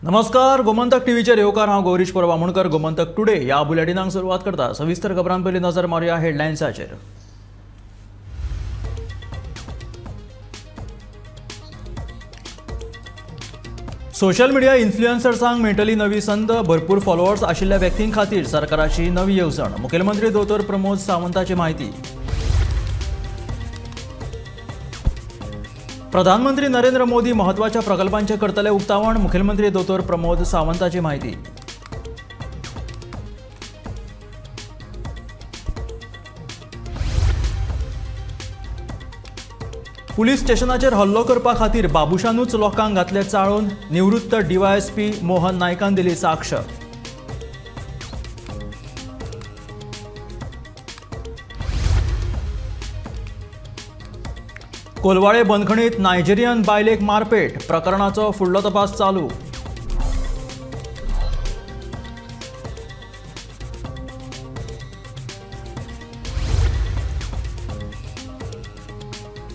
नमस्कार, गोमंतक टीव्हीचेर येवकार. हांव गौरीश परब आमोणकर. गोमंतक टुडे ह्या बुलेटिनाक सुरवात करता. सविस्तर खबरां पयलीं नजर मारुया हेडलायन्साचेर. सोशल मिडिया इन्फ्लुएन्सर्सांक मेळटली नवी संद. भरपूर फॉलोअर्स आशिल्ल्या व्यक्तीं खातीर सरकाराची नवी येवजण. मुखेलमंत्री दोतोर प्रमोद सावंताची म्हायती. प्रधानमंत्री नरेंद्र मोदी महत्वाच्या प्रकल्पांचे करतले उक्तावण. मुखेलमंत्री दोतोर प्रमोद सावंताची म्हायती. पुलीस स्टेशनाचेर हल्लो करपा खातीर बाबुशानूच लोकांक घातले चाळून. निवृत्त डीवायएसपी मोहन नायकान दिली साक्ष. कोलवाळे बंदखणीत नायजेरियन बायलेक मारपेट प्रकरणाचो फुडलो तपास चालू.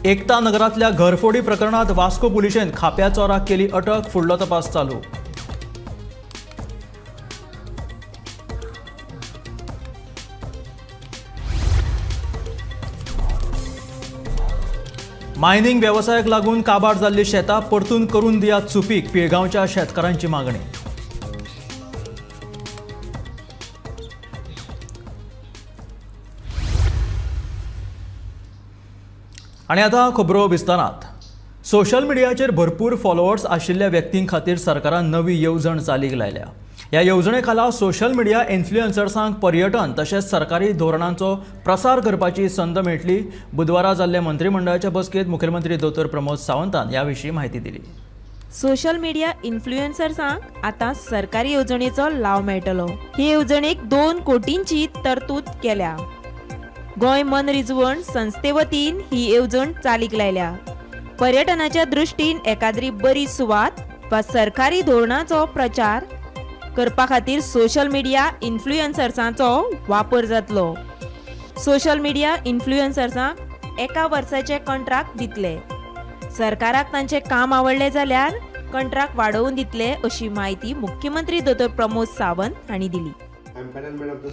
एकता नगरांतल्या घरफोडी प्रकरणात वास्को पुलिशेन खाप्या चोराक केली अटक. फुडलो तपास चालू. मायनिंग वेवसायाक लागून काबार जाल्ली शेतां परतून करून दियात सुपीक. पिळगांवच्या शेतकारांची मागणी. आनी आतां खबरो विस्तारात. सोशल मिडियाचेर भरपूर फॉलोअर्स आशिल्ल्या व्यक्तीं खातीर सरकारान नवी येवजण चालीक लायल्या. ह्या येवजणे खाला सोशल मिडिया इन्फ्लुएन्सर्सांक पर्यटन तशेंच सरकारी धोरणांचो प्रसार करपाची संद मेळटली. बुधवारा जाल्ल्या मंत्रिमंडळाच्या बसकेंत मुखेलमंत्री दोतोर प्रमोद सावंतान ह्या विशीं म्हायती दिली. सोशल मिडिया इन्फ्लुएन्सर्सांक आतां सरकारी येवजणेचो लाव मेळटलो. हे येवजणेक 2 कोटींची तरतूद केल्या. गोंय मनरिजवण संस्थे वतीन ही येवजण चालीक लायल्या. पर्यटनाच्या दृश्टीन एकाद्री बरी सुवात वा सरकारी धोरणाचो प्रचार करपा खातीर सोशल मिडिया इन्फ्लुएन्सर्सांचो वापर जातलो. सोशल मिडिया इन्फ्लुएन्सर्सांक 1 वर्साचे कंट्राक्ट दितले. सरकाराक तांचें काम आवडलें जाल्यार कंट्राक्ट वाडोवन दितले अशी म्हायती मुख्यमंत्री दोतोर प्रमोद सावंत हांणी दिली.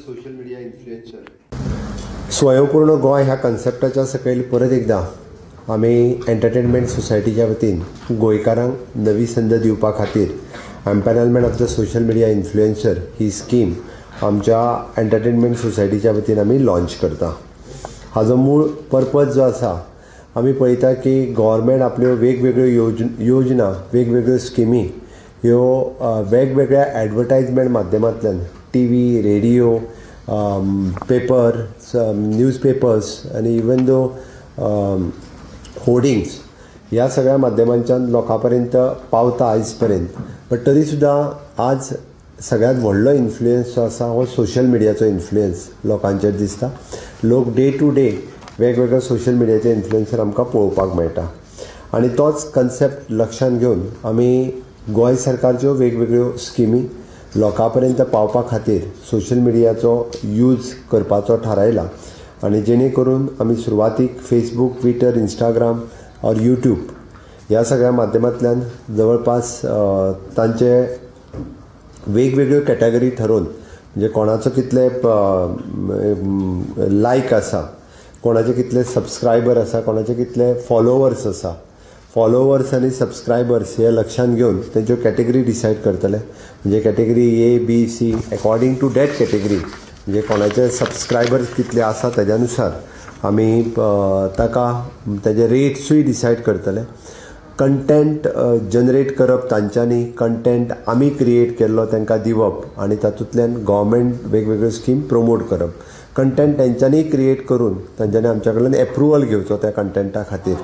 सोशल मिडिया इन्फ्लुएन्सर स्वयंपूर्ण गोंय ह्या कन्सेप्टाच्या सकयल परत एकदां आमी एंटरटेनमेंट सोसायटीच्या वतीन गोंयकारांक नवी संद दिवपा खातीर empanelment of the social media influencer he scheme आमच्या एंटरटेनमेंट सोसायटीच्या वतीन आमी लॉन्च करता. हाजो मूळ पर्पज जो आसा, आमी पळयता की गव्हर्मेंट आपल्यो वेगवेगळ्यो योजना, वेगवेगळ्यो स्किमी ह्यो वेगवेगळ्या एडवर्टायजमेंट माध्यमांतल्यान T V, radio, paper, newspapers आनी इवन दो होर्डिंग्स ह्या सगळ्या माध्यमांच्यान लोकां पर्यंत पावता आयज पर्यंत. बट तरी सुद्दां आज सगळ्यांत व्हडलो इन्फ्लुयन्स जो आसा हो सोशल मिडियाचो इन्फ्लुयन्स लोकांचेर दिसता. लोक डे टू डे वेगवेगळ्या सोशल मिडियाचे इन्फ्लुयन्सर आमकां पळोवपाक मेळटा आनी तोच कन्सेप्ट लक्षांत घेवन आमी गोंय सरकारच्यो वेगवेगळ्यो स्किमी लोकां पर्यंत पावपा खातीर सोशल मिडियाचो यूज करपाचो थारायला आनी जेणे करून आमी सुरवातीक फेसबूक, ट्विटर, इंस्टाग्राम और यूट्यूब ह्या सगळ्या माध्यमांतल्यान जवळपास तांचे वेगवेगळ्यो कॅटेगरी थारोवन, म्हणजे कोणाचो कितले लायक आसा, कोणाचे कितले सबस्क्रायबर आसा, कोणाचे कितले फॉलोवर्स आसा, फॉलोवर्स आनी सबस्क्रायबर्स हे लक्षांत घेवन तेंच्यो कॅटेगरी डिसायड करतले. म्हणजे category A, B, C according to that category, म्हणजे कोणाचे सबस्क्रायबर्स कितले आसा तेज्या नुसार आमी ताका तेजे रेट्सूय डिसायड करतले. कंटेंट जनरेट करप तांच्यांनी, कंटेंट आमी क्रिएट केल्लो तांकां दिवप आनी तातूंतल्यान गव्हर्मेंट वेगवेगळ्यो स्कीम प्रमोट करप. कंटेंट तेंच्यांनी क्रिएट करून तांच्यांनी आमच्या कडल्यान एप्रुवल घेवचो त्या कंटेंटा खातीर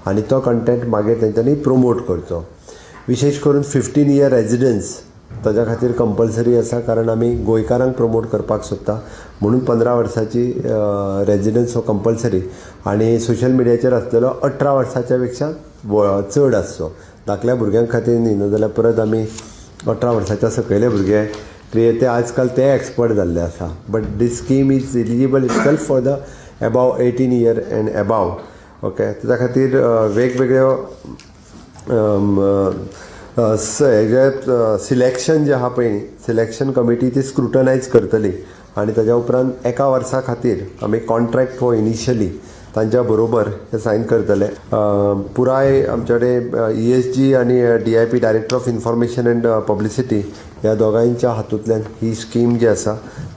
आनी तो कंटेंट मागीर तेंच्यांनी प्रमोट करचो. विशेश करून 15 इयर रेजिडन्स ताज्या खातीर कंपल्सरी आसा, कारण आमी गोंयकारांक प्रमोट करपाक सोदता म्हणून 15 वर्साची रेजिडन्स हो कंपल्सरी आनी सोशल मिडियाचेर आसलेलो 18 वर्साच्या पेक्षा चड आसचो. धाकल्या भुरग्यां खातीर न्ही, नाजाल्यार परत आमी 18 वर्साच्या सकयले भुरगे ते आजकाल ते एक्सपर्ट जाल्ले आसा. But this scheme is eligible itself for the above 18 year and above. Okay, ताच्या खातीर वेगवेगळ्यो हेजे सिलेक्शन जें आहा पळय न्ही, सिलेक्शन कमिटी ती स्क्रुटनायज करतली आनी ताज्या उपरांत एका वर्सा खातीर आमी कॉन्ट्रॅक्ट हो इनिशियली तांच्या बरोबर हे सायन करतले. पुराय आमचे कडेन ESG आनी DIP director of information and publicity ह्या दोगांयच्या हातूंतल्यान ही स्कीम जी आसा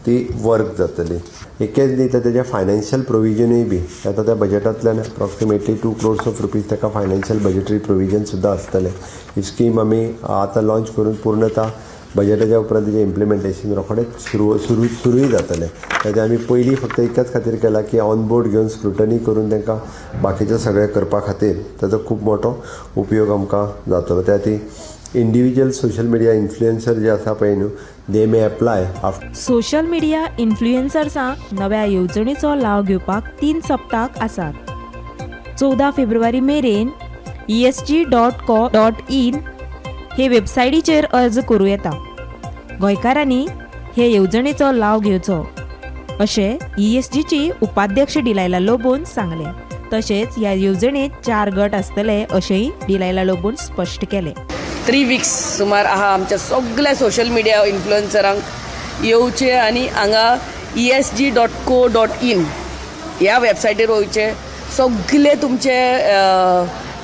ती वर्क जातली. एकेच न्ही तर तेजें फायनान्शियल प्रोविजनूय बी आतां त्या बजेटांतल्यान अप्रॉक्सिमेटली 2 crores of rupees ताका फायनान्शियल बजेटरी प्रोविजन सुद्दां आसतलें. ही स्कीम आमी आतां लॉंच करून पूर्णता बजेटाच्या उपरांत तेजें इम्प्लिमेंटेशन रोखडेंच सुरूय जातलें. तेजें आमी पयलीं फक्त एकच खातीर केलां की ऑन बोर्ड घेवन स्क्रुटनी करून तांकां बाकीचें सगळें करपा खातीर ताजो खूब मोठो उपयोग आमकां जातलो. त्या खातीर इंडिविज्युअल सोशल मिडिया इन्फ्लुएन्सर जे आसा पळय न्हू, they may apply. Social media इन्फ्लुएन्सर्सांक नव्या येवजणेचो लाव घेवपाक 3 सप्तक आसात. 14 फेब्रुवारी मेरेन esg.co.in हे वेबसायटीचेर अर्ज करूं येता. गोंयकारांनी हे येवजणेचो लाव घेवचो अशें ESGची उपाध्यक्ष डिलायला लोबोन सांगलें. तशेंच ह्या येवजणेंत 4 गट आसतले अशेंय डिलायला लोबोन स्पश्ट केलें. 3 वीक्स सुमार आहा आमच्या सगळ्या सोशल मिडिया इन्फ्लुएन्सरांक येवचे आनी हांगा esg.co.in ह्या वेबसायटीर वयचे, सगळे तुमचे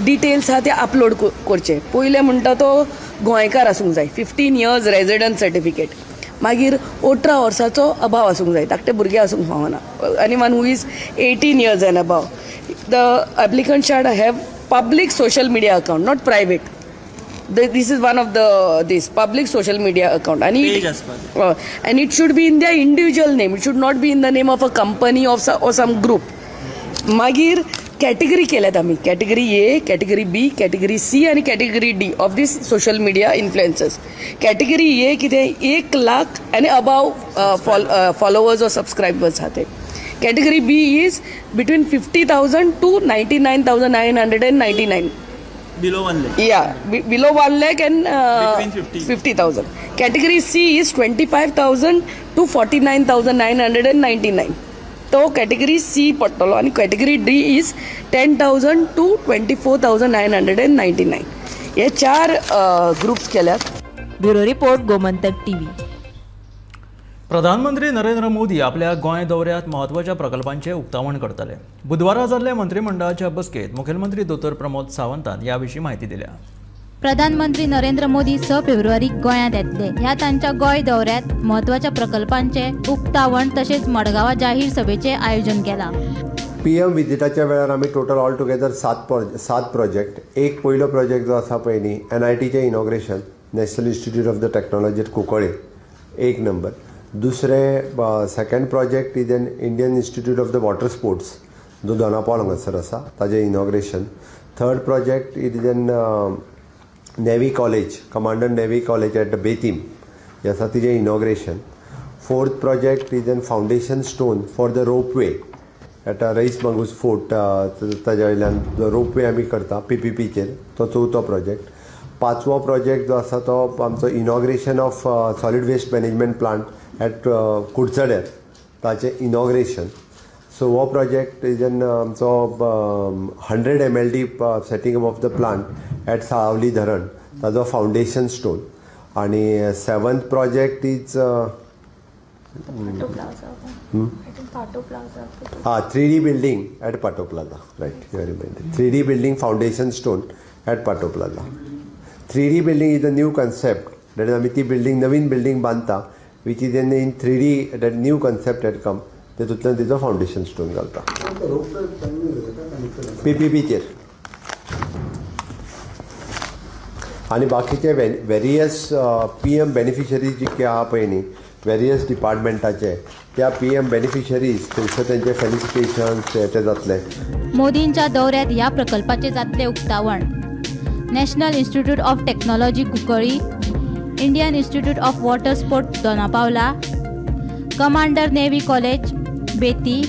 डिटेल्स आहा ते अपलोड करचे. पयलें म्हणटा तो गोंयकार आसूंक जाय, 15 years resident certificate, मागीर 18 वर्साचो अभाव आसूंक जाय, धाकटे भुरगे आसूंक फावना. आनी one who is 18 years and above. The applicant should have public social media account, not private. This is one of the this public social media account, and it should be in their individual name. It should not be in the name of a company or some group. मागीर category केल्यात आमी, category A, category B, category C आनी category D of this social media influencers. Category A कितें 1 लाख आनी above followers or subscribers आहा ते. Category B is between 50,000 to 99,999. Below 1 lakh. Yeah, below 1 lakh and 50,000. Category C is 25,000 to 49,999. तो category C पडटलो. आनी category D is 10,000 to 24,999. हे 4 groups केल्यात. Bureau report, Gomantak TV. प्रधानमंत्री नरेंद्र मोदी आपल्या गोंय दौऱ्यांत म्हत्वाच्या प्रकल्पांचें उक्तावण करतले. बुधवारा जाल्ल्या मंत्रीमंडळाच्या बसकेंत मुखेलमंत्री दोतोर प्रमोद सावंतान ह्या विशीं म्हायती दिल्या. प्रधानमंत्री नरेंद्र मोदी 6 फेब्रुवारीक गोंयांत येतले. ह्या तांच्या गोंय दौऱ्यांत म्हत्वाच्या प्रकल्पांचें उक्तावण तशेंच मडगांवां जाहीर सभेचें आयोजन केलां. PM विजिटाच्या वेळार आमी टोटल ऑल टुगेदर 7 प्रोजेक्ट. एक पयलो प्रोजेक्ट जो आसा पळय न्ही, NITचें inauguration, national institute of the technology at Cuncolim, 1 number. दुसरें second project is an Indian institute of the water sports जो दोनापावल हांगासर आसा ताजें inauguration. Third project is an navy college, commandant navy college at Betim हें आसा तिजें inauguration. Fourth project is an foundation stone for the ropeway at Reis Magos fort, ताज्या वयल्यान जो रोपवे आमी करता PPPचेर, तो चवथो प्रोजेक्ट. पांचवो प्रोजेक्ट जो आसा तो आमचो inauguration of solid waste management plant at कुडचड्यार ताचें इनॉग्रेशन. सो हो प्रोजेक्ट is an आमचो 100 MLD setting up of the plant at Salaulim धरण ताजो फावंडेशन स्टोन. आनी 7th project is 3D building at Patto Plaza, right, you are reminded. 3D building foundation stone at Patto Plaza. 3D building is a new concept. That is आमी ती building नवीन building बांदता which is in 3D, that new concept had come. तेतूंतल्यान तिचो foundation stone घालता PPPचेर. आनी बाकीचे various PM beneficiaries जे आहा पळय न्ही, वेरियस डिपार्टमेंटाचे त्या PM beneficiaries थंयसर तेंचे फेलिसिटेशन्स ते जातले. मोदींच्या दौऱ्यांत ह्या प्रकल्पाचें जातलें उक्तावण. National institute of technology Cuncolim, Indian institute of water sport Dona Paula, commander navy college Beti,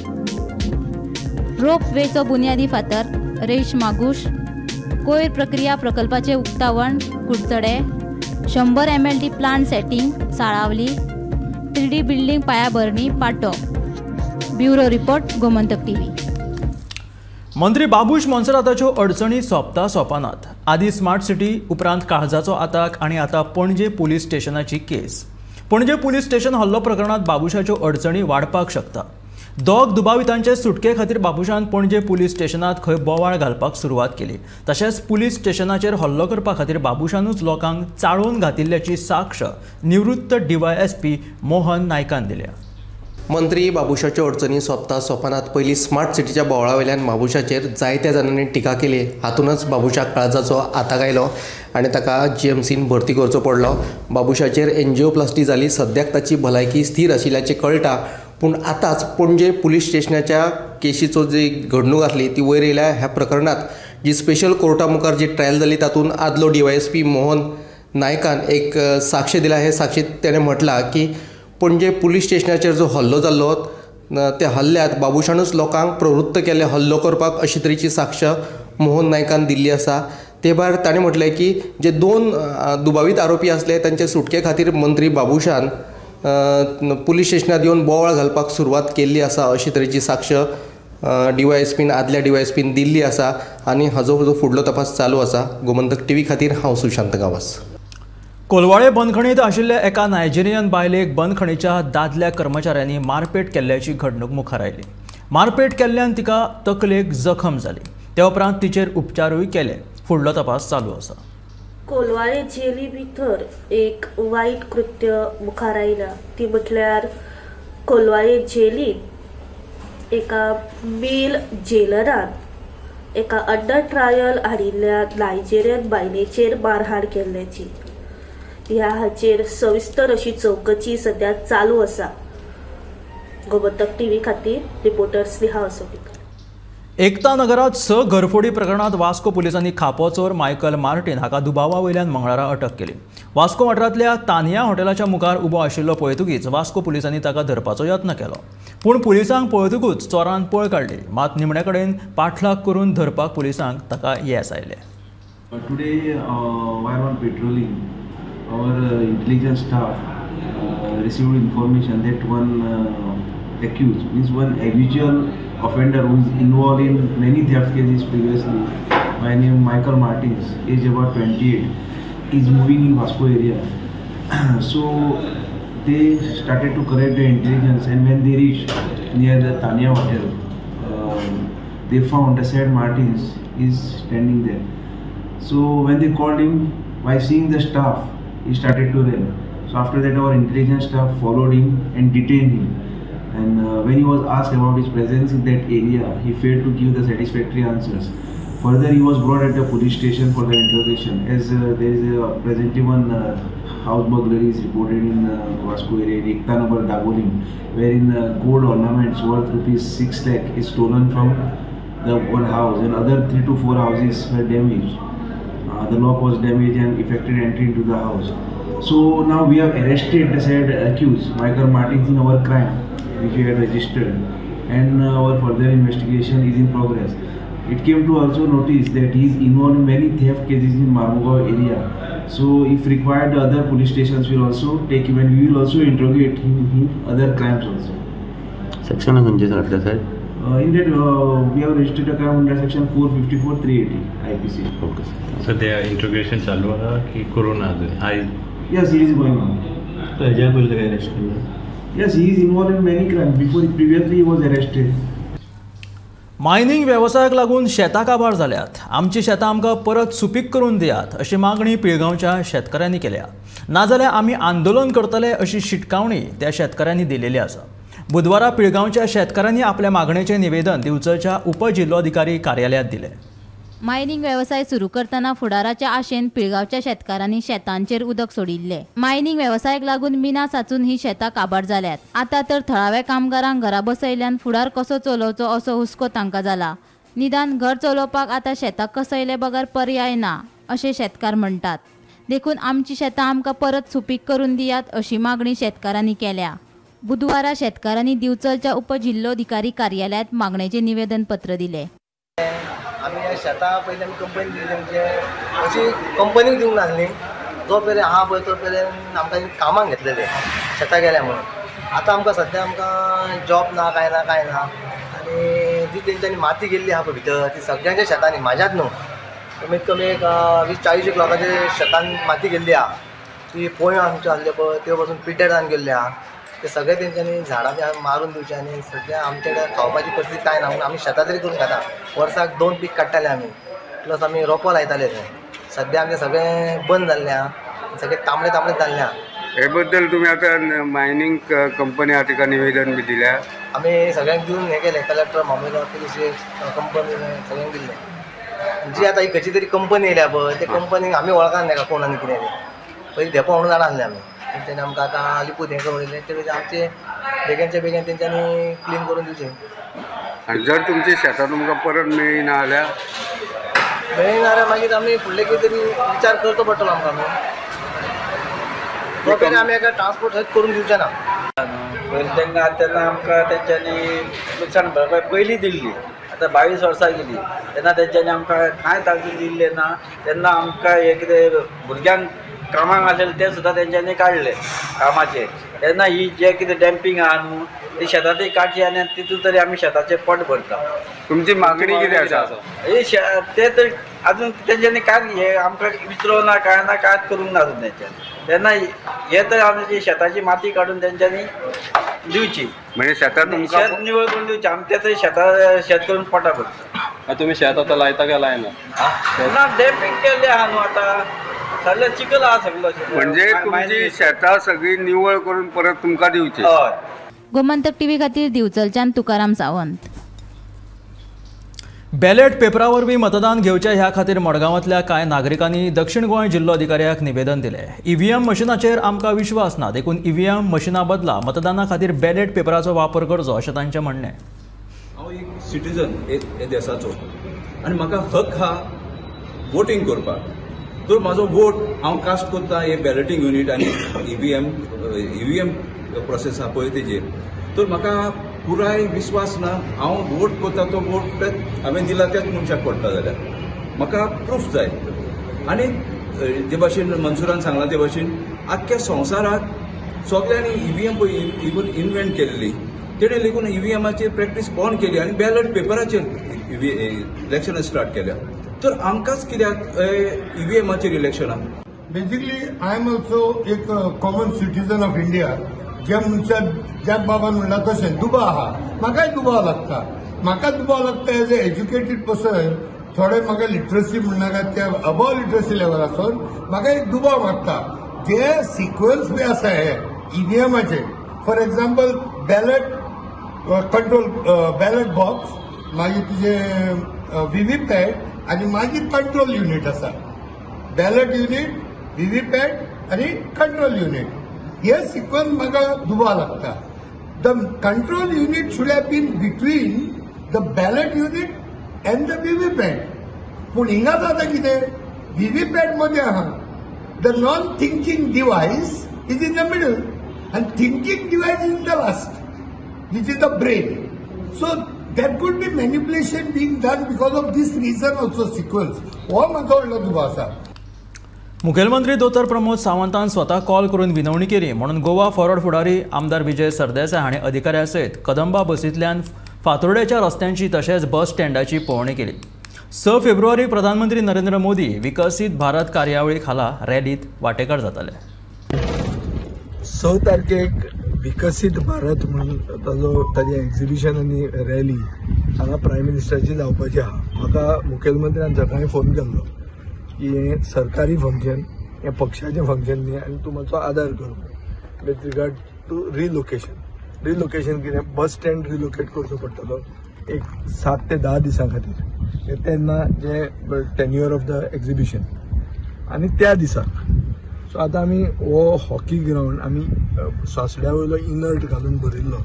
रोपवेचो बुन्यादी फातर रेश मागूश, कोयर प्रक्रिया प्रकल्पाचें उक्तावण कुडचडे, 100 MLD plant setting Salaulim, 3D building पायाभरणी Patto. Bureau report, Gomantak TV. मंत्री बाबूश मोन्सेराताच्यो अडचणी सोंपता सोंपनात. आदी स्मार्ट सिटी, उपरांत काळजाचो आताक आनी आतां पणजे पुलीस स्टेशनाची केस। पणजे पुलीस स्टेशन हल्लो प्रकरणात बाबुशाच्यो अडचणी वाडपाक शकता। दोग दुबावितांचे सुटके खातीर बाबुशान पणजे पुलीस स्टेशनात खंय बोवाळ घालपाक सुरवात केली। तशेंच पुलीस स्टेशनाचेर हल्लो करपा खातीर बाबुशानूच लोकांक चाळोवन घातिल्ल्याची साक्ष निवृत्त DYSP Mohan नायकान दिल्या। मंत्री बाबुशाच्यो अडचणी सोंपता सोंपनात। पयलीं स्मार्ट सिटीच्या बोवाळा वयल्यान बाबुशाचेर जायत्या जाणांनी टिका केली। हातूनच बाबुशाक काळजाचो आताक आयलो आनी ताका GMCन भरती करचो पडलो। बाबुशाचेर एन्जिओप्लास्टी जाली। सद्याक ताची भलायकी स्थीर आशिल्ल्याचें कळटा, पूण आतांच पणजे पुलीस स्टेशनाच्या केशीचो जी घडणूक आसली ती वयर येयल्या। ह्या प्रकरणांत जी स्पेशल कोर्टा मुखार जी ट्रायल जाली तातूंत आदलो DYSP Mohan नायकान एक साक्ष दिला। हे साक्षीत तेणें म्हटलां की पणजे पुलीस स्टेशनाचेर जो हल्लो जाल्लो त्या हल्ल्यांत बाबुशानूच लोकांक प्रवृत्त केले हल्लो करपाक, अशी तरेची साक्ष मोहन नायकान दिल्ली आसा। ते भायर ताणें म्हटलें की जे दोन दुबावीत आरोपी आसले तांचे सुटके खातीर मंत्री बाबुशान पुलीस स्टेशनात येवन बोवाळ घालपाक सुरवात केल्ली आसा, अशी तरेची साक्ष DYSPन आदल्या DYSPन दिल्ली आसा आनी हाजो जो फुडलो तपास चालू आसा। गोमंतक टीव्ही खातीर हांव सुशांत गांवस। कोलवाळे बंदखणीत आशिल्ल्या एका नायजेरियन बायलेक बंदखणीच्या दादल्या कर्मचाऱ्यांनी मारपेट केल्ल्याची घडणूक मुखार आयली। मारपेट केल्ल्यान तिका तकलेक जखम जाली। ते उपरांत तिचेर उपचारूय केले। फुडलो तपास चालू आसा। कोलवाळे जेली भितर एक वायट कृत्य मुखार आयला ती म्हटल्यार कोलवाळे जेलीन एका मेल जेलरान एका अंडर ट्रायल हाडिल्ल्या नायजेरियन बायलेचेर मारहाण केल्ल्याची। ह्या हाचेर सविस्तर अशी चवकशी सद्या चालू आसा। गोमंतक टीव्ही खातीर रिपोर्टर स्नेहा असोलीकर। एकता नगरात 6 घरफोडी प्रकरणात वास्को पुलिसांनी खापो चोर मायकल मार्टीन हाका दुबावा वयल्यान मंगळारा अटक केली। वास्को वाठारांतल्या तानिया हॉटेलाच्या मुखार उबो आशिल्लो पळयतकीच वास्को पुलिसांनी ताका धरपाचो यत्न केलो, पूण पुलिसांक पळयतकूच चोरान पळ काडली। मात निमणे कडेन पाठलाग करून धरपाक पुलिसांक ताका येस आयलें। Today while on patrolling, our intelligence staff received information that one accused, means one habitual offender who is involved in many theft cases previously, by name Michael Martins, age about 28, is moving in Vasco area. So they started to collect the intelligence, and when they reached near the Tanya Hotel, they found the said Martins is standing there. So when they called him, by seeing the staff, he started to run. So after that, our intelligence staff followed him and detained him. And when he was asked about his presence in that area, he failed to give the satisfactory answers. Further, he was brought at the police station for the interrogation, as there is a presently one house burglary is reported in Vasco area in Ekta Nagar, Dabolim, wherein gold ornaments worth rupees 6 lakh is stolen from the one house, and other 3 to 4 houses were damaged. The lock was damaged and effected entry into the house. So now we have arrested the said accused Michael Martins in our crime, which we had registered, and our further investigation is in progress. It came to also notice that he is involved in many theft cases in Marmugao area. So if required, other police stations will also take him, and we will also interrogate him in other crimes also. Section खंयचे घातले sir? In that we have registered a crime under section 454 380 IPC. Okay sir. सध्या interrogation चालू आहा की करूं अजून? Yes, it is going on. हेज्या पयलीं काय अरेस्ट केल्लो? Yes, he is involved in many crimes. Before previously he was arrested. Mining वेवसायाक लागून शेतां काबार जाल्यात। आमची शेतां आमकां परत सुपीक करून दियात अशी मागणी पिळगांवच्या शेतकऱ्यांनी केल्या। नाजाल्यार आमी आंदोलन करतले अशी शिटकावणी त्या शेतकऱ्यांनी दिलेली आसा। बुधवारा पिळगांवच्या शेतकऱ्यांनी आपल्या मागणेचें निवेदन दिवचलच्या उपजिल्लोधिकारी कार्यालयांत दिलें। मायनिंग वेवसाय सुरू करतना फुडाराच्या आशेन पिळगांवच्या शेतकारांनी शेतांचेर उदक सोडिल्लें। मायनिंग वेवसायाक लागून मिना साचून ही शेतां काबार जाल्यात। आतां तर थळाव्या कामगारांक घरा बसयल्यान फुडार कसो चलोवचो असो हुस्को तांकां जाला। निदान घर चलोवपाक आतां शेतां कसयले बगर पर्याय ना अशें शेतकार म्हणटात। देखून आमची शेतां आमकां परत सुपीक करून दियात अशी मागणी शेतकारांनी केल्या। बुधवारा शेतकारांनी दिवचलच्या उपजिल्लोधिकारी कार्यालयांत मागणेचें निवेदन पत्र दिलें। आमी शेतां पयलीं आमी कंपनी दिली, म्हणजे अशी कंपनीक दिवंक नासली, जो मेरेन आहा पळय तो मेरेन आमकां कामाक घेतलेले शेतां गेल्या म्हणून। आतां आमकां सद्या आमकां जॉब ना, कांय ना, कांय ना। आनी जी तेंच्यांनी माती गेल्ली आहा पळय भितर, ती सगळ्यांच्या शेतांनी, म्हाज्याच न्हू, कमीत कमी एक 20-40 एक लोकांचे शेतान माती गेल्ली आहा. ती पोंयो आमच्यो आसल्यो पळय त्यो पसून पिड्ड्यार जावन गेल्ल्यो आहा. ते सगळे तेंच्यांनी झाडां बी मारून दिवचे आनी सद्या आमच्या कडेन खावपाची परिस्थिती कांय ना म्हणून आमी शेतां तरी करून खाता. वर्साक 2 पीक काडटाले आमी, प्लस आमी रोपो लायताले. थंय सद्या आमचें सगळें बंद जाल्लें आहा, सगळें तांबडे तांबडेच जाल्लें आहा. हे बद्दल तुमी आतां मायनींग कंपनी आहा तिका निवेदन बी दिल्या? आमी सगळ्यांक दिवन हें केलें, कलेक्टर, मामलेदार, पुलीस, कंपनी सगळ्यांक दिल्लें. जी आतां ही खंयची तरी कंपनी येयल्या पळय ते कंपनीक आमी वळखना ताका कोण आनी कितें तें. पयलीं धेंपो म्हणून जाणा आसले आमी, तेंच्यांनी आमकां आतां लिपूत हें करून उडयलें. ते आमचे बेगीनच्या बेगीन तेंच्यांनी क्लीन करून दिवचें. आनी जर तुमची शेतां तुमकां परत मेळ्ळी ना जाल्यार? मेळ्ळी ना जाल्यार मागीर आमी फुडले कितें तरी विचार करचो पडटलो आमकां न्हू. तो तरी आमी एका ट्रान्सपोर्ट थंयच करून दिवचे ना. पयलीं तेंकां तेन्ना आमकां तेंच्यांनी लुकसाण भरपाय पयलीं दिल्ली, आतां 22 वर्सां गेली तेन्ना तेंच्यांनी आमकां कांयच आजून दिल्लें ना. तेन्ना आमकां हें कितें भुरग्यांक कामाक आसलेलें तें सुद्दां तेंच्यांनी काडलें कामाचेर. तेन्ना ही जें कितें डॅम्पींग आहा न्हू ती शेतां ती काडची आनी तितून तरी आमी शेताचें पोट भरता. तुमची मागणी कितें आसा? ही ते तर आजून तेंच्यांनी कांयच हें आमकां विचारूंक ना, कांय ना, कांयच करूंक ना अजून तेंच्यांनी. तेन्ना हे तर आमची शेताची माती काडून तेंच्यांनी दिवची, म्हणजे शेतां तुमकां शेत निवळ करून दिवची. आमी ते तरी शेतां शेत करून पोटा भरता. तुमी शेत आतां लायता काय लायना? ना, डॅम्पींग केल्लें आहा न्हू आतां, सगळें चिखल आहा सगळो. म्हणजे तुमची शेतां सगळीं निवळ करून परत तुमकां दिवची. हय. गोमंतक टीव्ही खातीर दिवचलच्यान तुकाराम सावंत. बॅलेट पेपरा वरवीं मतदान घेवचें ह्या खातीर मडगांवांतल्या कांय नागरिकांनी दक्षिण गोंय जिल्लोधिकाऱ्याक निवेदन दिलें. ईव्हीएम मशिनाचेर आमकां विश्वास ना, देखून ईव्हीएम मशिना बदला मतदाना खातीर बॅलेट पेपराचो वापर करचो अशें तांचें म्हणणें. हांव एक सिटीजन हे देशाचो आनी म्हाका हक आहा वोटींग करपाक. तर म्हाजो वोट हांव कास्ट करता हे बॅलेटींग युनीट आनी ईव्हीएम प्रोसेस आहा पळय तेजेर. तर म्हाका पुराय विस्वास ना हांव वोट करता तो वोट हांवें दिला त्याच मनशाक पडटा जाल्यार म्हाका प्रूफ जाय. आनी जे भाशेन मनसुरान सांगलां ते भाशेन आख्ख्या संवसाराक सगल्यांनी ईव्हीएम पळय इवन इन्व्हेंट केल्ली, तेणें लेगून ईव्हीएमाचेर प्रॅक्टीस बंद केली आनी बॅलट पेपराचेर इलेक्शनां स्टार्ट केल्या. तर आमकांच कित्याक ईव्हीएमाचेर इलेक्शनां? बेसिकली I am also एक कॉमन सिटीजन ऑफ इंडिया. ज्या मनशाक ज्या बाबान म्हणला तशें दुबाव आहा, म्हाकाय दुबाव लागता. म्हाका दुबाव लागता एज ए एज्युकेटेड पर्सन, थोडे म्हाका लिटरसी म्हणनाका, त्या अबव लिटरसी लेवल आसून म्हाका एक दुबाव मागता. जे सिक्वन्स बी आसा हे ईव्हीएमाचे, for example ballot control ballot box, मागीर तुजें व्हीव्हीपॅट आनी मागीर कंट्रोल युनीट आसा. बॅलट युनीट, व्हीव्हीपॅट आनी कंट्रोल युनीट, हे सिक्वन्स म्हाका दुबाव लागता. The control unit should have been between the ballot unit and the VVPAT. पूण हिंगा जाता कितें, व्हीव्हीपॅट मदें आहा. The non thinking device is in the middle and thinking device is in the last, which is the brain. So that could be manipulation being done because of this reason also sequence. हो म्हाजो व्हडलो दुबाव आसा. मुखेलमंत्री दोतोर प्रमोद सावंतान स्वता call करून विनवणी केली म्हणून गोवा फॉरवर्ड फुडारी आमदार विजय सरदेसाय हांणी अधिकाऱ्यां सयत कदंबा बसींतल्यान फातोर्डेच्या रस्त्यांची तशेंच बस स्टँडाची पळोवणी केली. 6 फेब्रुवारी प्रधानमंत्री नरेंद्र मोदी विकसीत भारत कार्यावळी खाला रॅलीत वांटेकार जातले. 6 तारखेक विकसीत भारत म्हणून ताजो ताजें एक्झिबिशन आनी रॅली हांगा प्रायम मिनिस्टराची जावपाची आहा. म्हाका मुखेलमंत्र्यान सकाळीं फोन केल्लो की हें सरकारी फंक्शन, हें पक्षाचें फंक्शन न्ही आनी तूं मातसो आदार कर with regard to relocation. Relocation कितें, बस स्टँड रिलोकेट करचो पडटलो एक 7 ते 10 दिसां खातीर, तेन्ना जे टेन्युअर ऑफ the exhibition आनी त्या दिसाक. सो आतां आमी हो हॉकी ग्रावंड आमी सासड्या वयलो इनर्ट घालून भरिल्लो,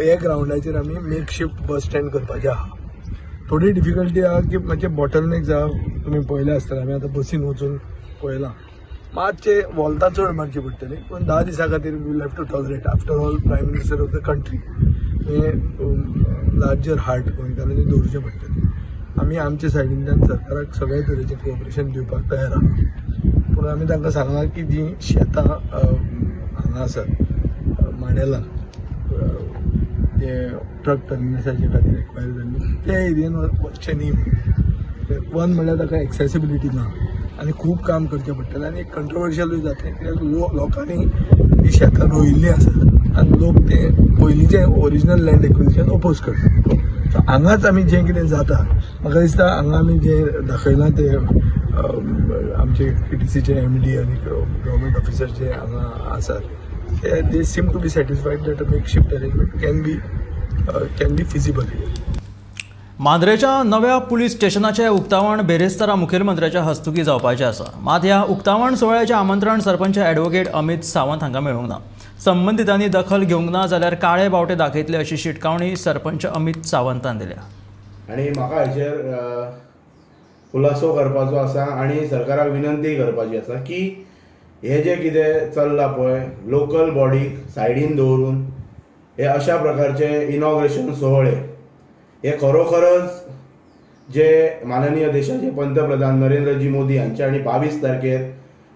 ह्या ग्रावंडाचेर आमी मेक शिफ्ट बस स्टँड करपाचें आहा. थोडी डिफिकल्टी आहा की मातशें बॉटलनेक आहा, तुमी पळयलें आसतलें, आमी आतां बसीन वचून पळयलां, मातशें वोल्तां चड मारची पडटली, पूण 10 दिसां खातीर we will have to tolerate. After all prime minister of the country, हें लार्जर हार्ट गोंयकारांनी दवरचें पडटलें. आमी आमच्या सायडींतल्यान सरकाराक सगळे तरेचें कोऑपरेशन दिवपाक तयार आहा, पूण आमी तांकां सांगलां की जीं शेतां हांगा आसात माडेलान, ते ट्रक टर्मिनसाचे खातीर एक्वायर जाल्ली त्या एरियेन वचचें न्ही म्हणून. वन म्हणल्यार ताका एक्सेसिबिलिटी ना आनी खूब काम करचें पडटलें आनी एक कंट्रोवर्शियलूय जातलें, कित्याक लोकांनी ही शेतां रोयिल्लीं आसात आनी लोक ते पयलींचें ओरिजिनल लँड एक्विजिशन ओपोज करता. सो हांगाच आमी जें कितें जाता म्हाका दिसता हांगा आमी जें दाखयलां ते आमचे PTCचे MD आनी गव्हर्मेंट ऑफिसर जे हांगा आसात ते they seem to be satisfied that a makeshift arrangement can be feasible. मांद्रेच्या नव्या पुलीस स्टेशनाचें उक्तावण बेरेस्तारा मुखेलमंत्र्याच्या हस्तुकी जावपाचें आसा. मात ह्या उक्तावण सुवाळ्याचें आमंत्रण सरपंच ॲडव्होकेट अमित सावंत हांकां मेळूंक ना. संबंदितांनी दखल घेवंक ना जाल्यार काळे बावटे दाखयतले अशी शिटकावणी सरपंच अमित सावंतान दिल्या. आनी म्हाका हेचेर खुलासो करपाचो आसा आनी सरकाराक विनंती करपाची आसा की हे जे कितें चल्लां पळय लोकल बॉडीक सायडीन दवरून हे अशा प्रकारचे इनॉग्रेशन सुवाळे हे खरोखरच जे माननीय देशाचे पंतप्रधान नरेंद्रजी मोदी हांचे आनी 22 तारखेर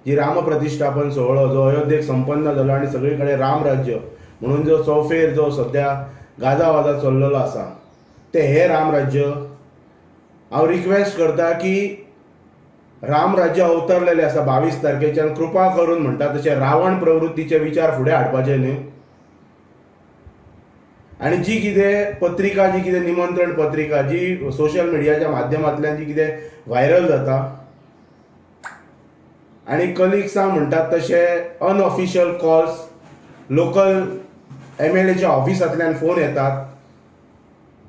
जी रामप्रतिष्ठापन सुवाळो जो अयोध्येक संपन्न जालो आनी सगळे कडेन रामराज्य म्हणून जो चौफेर जो सद्या गाजावाजा चल्लेलो आसा ते हे रामराज्य हांव रिक्वेस्ट करता की रामराज्य अवतरलेलें आसा 22 तारखेच्यान कृपा करून म्हणटा तशें रावण प्रवृत्तीचे विचार फुडें हाडपाचे न्हय. आनी जी कितें पत्रिका, जी कितें निमंत्रण पत्रिका जी सोशल मिडियाच्या माध्यमांतल्यान जी कितें व्हायरल जाता आनी कलिग्सांक म्हणटात तशे अनऑफिशियल कॉल्स लोकल MLAच्या ऑफिसांतल्यान फोन येतात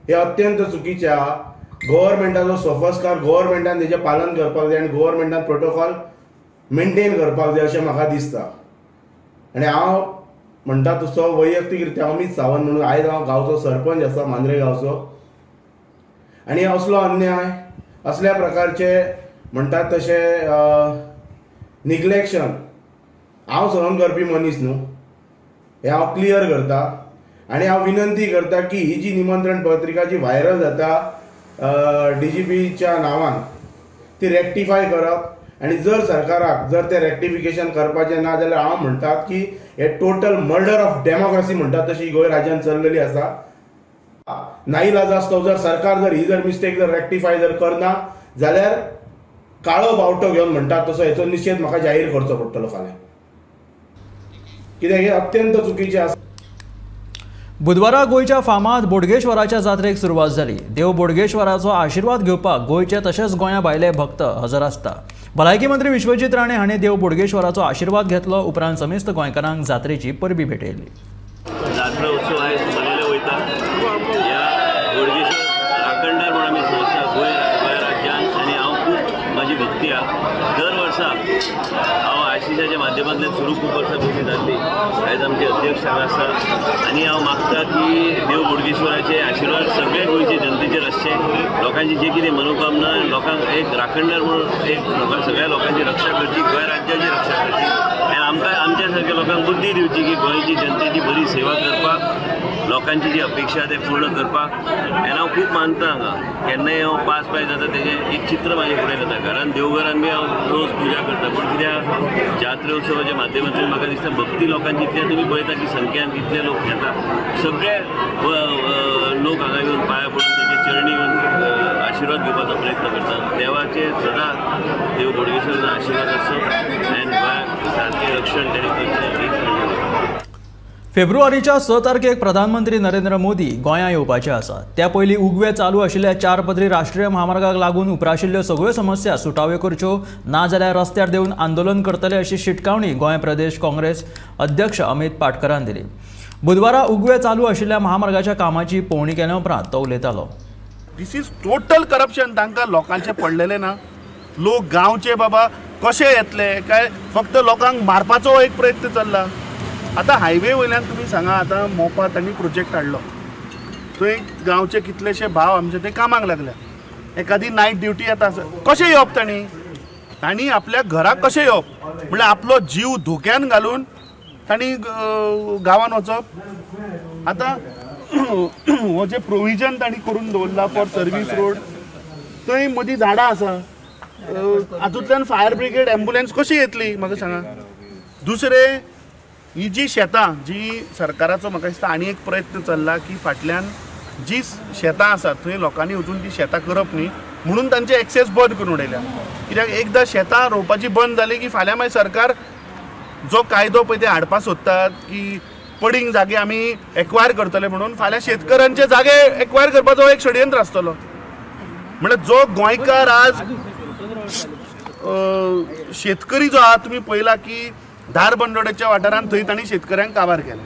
हे अत्यंत चुकीचे आहा. गव्हर्मेंटाचो सोपस्कार गव्हर्मेंटान तेजें पालन करपाक जाय आनी गव्हर्मेंटान प्रोटोकॉल मेनटेन करपाक जाय अशें म्हाका दिसता. आनी हांव म्हणटा तसो वैयक्तीक रित्या अमित सावंत म्हणून आयज हांव गांवचो सरपंच आसा मांद्रे गांवचो आनी असलो अन्याय असल्या प्रकारचे म्हणटात तशें निग्लेक्शन हांव सहन करपी मनीस न्हू हें हांव क्लियर करता. आनी हांव विनंती करता की ही जी निमंत्रण पत्रिका जी व्हायरल जाता DGPच्या नांवान ती रेक्टिफाय करप आनी जर सरकाराक जर तें रेक्टिफिकेशन करपाचें ना जाल्यार हांव म्हणटात की हे टोटल मर्डर ऑफ डेमोक्रेसी म्हणटात तशी गोंय राज्यान चल्लेली आसा. नाईलाजास्तव जर सरकार जर ही जर मिस्टेक जर रेक्टिफाय जर करना जाल्यार काळो बावटो घेवन म्हणटात तसो हेचो निशेध म्हाका जाहीर करचो पडटलो फाल्यां, कित्याक हें अत्यंत चुकीचें आसा. बुधवारा गोंयच्या फामाद बोडगेश्वराच्या जात्रेक सुरवात जाली. देव बोडगेश्वराचो आशिर्वाद घेवपाक गोंयचे तशेंच गोंया भायले भक्त हजर आसता. भलायकी मंत्री विश्वजीत राणे हांणी देव बोडगेश्वराचो आशिर्वाद घेतलो. उपरांत समेस्त गोंयकारांक जात्रेची परबी भेटयली. जात्रा उत्सव आयज मनयले वयता. ह्या बोडगेश्वर राखणदार म्हणून आमी संस्था गोंय राज्यान आनी हांव खूब म्हाजी भक्ती आहा. दर वर्सा हांव आशिशाच्या माध्यमांतल्यान सुरू खूब वर्सां पयलीं जाल्ली. आयज आमचे अध्यक्ष हांगा आसा आनी हांव मागता की देव बोडगेश्वराचे आशिर्वाद सगळे गोंयचे जनतेचेर आसचे. लोकांची जे कितें मनोकामना लोकांक एक राखणदार म्हणून एक सगळ्या लोकांची रक्षा करची, गोंय राज्याची रक्षा करची आनी आमकां आमच्या सारक्या लोकांक बुद्धी दिवची की गोंयची जनतेची बरी सेवा करपाक, लोकांची जी अपेक्षा ते पूर्ण करपाक. आनी हांव खूब मानता हांगा केन्नाय हांव पास पाय जाता तेजें एक चित्र म्हाजें फुडें जाता. घरान देवघरान बी हांव रोज पुजा करता, पूण कित्याक जात्रोत्सवाच्या माध्यमांतल्यान म्हाका दिसता भक्ती लोकांची इतल्या तुमी पळयता की संख्यान कितले लोक येता. सगळे लोक हांगा येवन पांया पडून तेजे चरणी येवन आशिर्वाद घेवपाचो प्रयत्न करता. देवाचे सदां देव बोडगेश्वराचो आशिर्वाद आसचो आनी गोंयाक सारकें रक्षण तेणी करचें हीच. फेब्रुवारीच्या 6 तारखेक प्रधानमंत्री नरेंद्र मोदी गोंया येवपाचे आसात. त्या पयलीं उगवे चालू आशिल्ल्या 4 पदरी राष्ट्रीय म्हामार्गाक लागून उप्राशिल्ल्यो सगळ्यो समस्या सुटाव्यो करच्यो, नाजाल्यार रस्त्यार देंवन आंदोलन करतले अशी शिटकावणी गोंय प्रदेश काँग्रेस अध्यक्ष अमित पाटकरान दिली. बुधवारा उगवे चालू आशिल्ल्या म्हामार्गाच्या कामाची पळोवणी केल्या उपरांत तो उलयतालो. This is total corruption. तांकां लोकांचें पडलेलें ना. लोक गांवचे बाबा कशे येतले काय फक्त लोकांक मारपाचो एक प्रयत्न चल्ला. आतां हायवे वयल्यान तुमी सांगा, आतां मोपा तांणी प्रोजेक्ट हाडलो, थंय गांवचे कितलेशे भाव आमचे ते कामाक लागल्या. एकादी नायट ड्युटी येता, कशें येवप तांणी? तांणी आपल्या घराक कशें येवप? म्हणल्यार आपलो जीव धोक्यान घालून तांणी गांवान वचप. आतां हो जे प्रोविजन तांणी करून दवरला फॉर सर्वीस रोड, थंय मदीं झाडां आसा, हातूंतल्यान फायर ब्रिगेड एम्बुलन्स कशी येतली म्हाका सांगा. दुसरें, ही जी शेतां जी सरकाराचो म्हाका दिसता आनी एक प्रयत्न चल्ला की फाटल्यान जी शेतां आसात थंय लोकांनी वचून ती शेतां करप न्ही, म्हणून तांचे एक्सेस बंद करून उडयल्या. कित्याक एकदां शेतां रोवपाची बंद जाली की फाल्यां मागीर सरकार जो कायदो पळय ते हाडपाक सोदतात की पडींग जागे आमी एक्वायर करतले म्हणून, फाल्यां शेतकऱ्यांचे जागे एक्वायर करपाचो एक षडयंत्र आसतलो. म्हळ्यार जो गोंयकार आज शेतकरी जो आहा तुमी पळयला की धारबंदोड्याच्या वाठारांत थंय तांणी शेतकऱ्यांक काबार केले.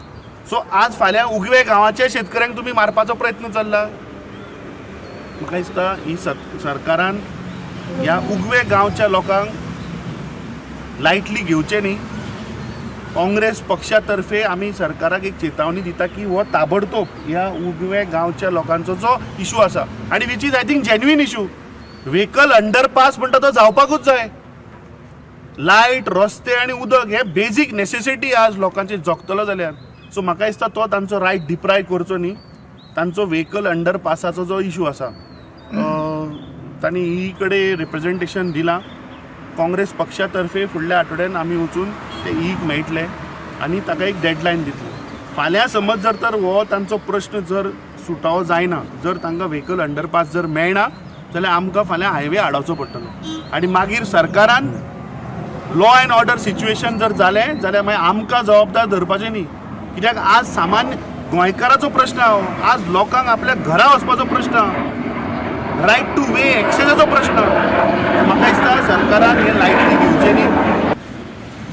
सो आज फाल्यां उगवे गांवाच्या शेतकऱ्यांक तुमी मारपाचो प्रयत्न चल्ला. म्हाका दिसता ही सरकारान ह्या उगवे गांवच्या लोकांक लायटली घेवचें न्ही. काँग्रेस पक्षा तर्फे आमी सरकाराक एक चेतावणी दिता की हो ताबडतोब ह्या उगवे गांवच्या लोकांचो जो इशू आसा आनी which is I think genuine issue, vehicle underpass म्हणटा तो जावपाकूच जाय. लायट, रस्ते आनी उदक हे बेजीक नेसेसिटी आज लोकांचे जगतलो जाल्यार. सो म्हाका दिसता तो तांचो रायट डिप्रायव करचो न्ही. तांचो व्हेकल अंडरपासाचो जो इशू आसा तांणी ही कडेन रिप्रेजेंटेशन दिलां. काँग्रेस पक्षा तर्फे फुडल्या आठवड्यान आमी वचून ते ईक मेळटले आनी ताका एक डेडलायन दितले. फाल्यां समज जर तर हो तांचो प्रश्न जर सुटावो जायना, जर तांकां व्हेकल अंडरपास जर मेळना जाल्यार आमकां फाल्यां हायवे आडावचो पडटलो आनी मागीर सरकारान लॉ एंड ऑर्डर सिच्युएशन जर जालें जाल्यार मागीर आमकां जबाबदार धरपाचें न्ही. कित्याक आज सामान्य गोंयकाराचो प्रश्न आहा, आज लोकांक आपल्या घरा वचपाचो प्रश्न आहा, रायट टू वे एक्सेसाचो प्रश्न. म्हाका दिसता सरकारान हें लायटली घेवचें न्ही.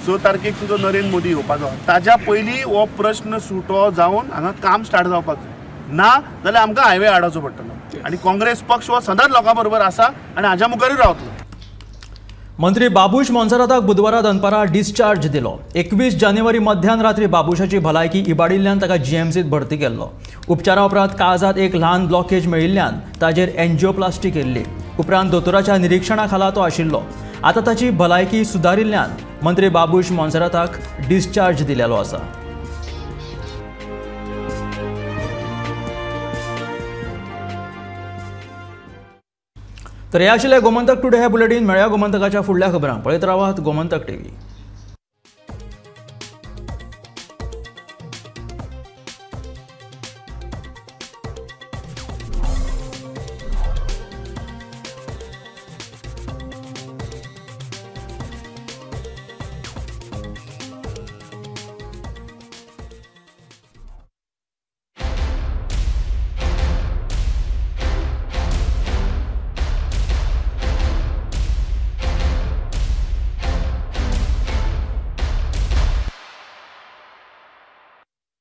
6 तारखेक तुजो नरेंद्र मोदी येवपाचो, ताज्या पयलीं हो प्रश्न सुटो जावन हांगा काम स्टार्ट जावपाक जाय, ना जाल्यार आमकां हायवे आडावचो पडटलो. आनी काँग्रेस पक्ष हो सदांच लोकां बरोबर आसा आनी हाज्या मुखारूय रावतलो. मंत्री बाबूश मोन्सेराताक बुधवारा दनपारा डिस्चार्ज दिलो. 21 जानेवारी मध्यान रात्री बाबूशाची भलायकी इबाडिल्ल्यान ताका जीएमसीत भरती केल्लो. उपचारा उपरांत काळजांत एक ल्हान ब्लॉकेज मेळिल्ल्यान ताजेर एन्जियोप्लास्टी केल्ली. उपरांत दोतोराच्या निरीक्षणा खाला तो आशिल्लो. आतां ताची भलायकी सुदारिल्ल्यान मंत्री बाबूश मोन्सेराताक डिस्चार्ज दिलेलो आसा. तर हे आशिल्ले गोमंतक टुडे हे बुलेटीन. मेळया गोमंतकाच्या फुडल्या खबरांक. पळयत रावात गोमंतक टीव्ही.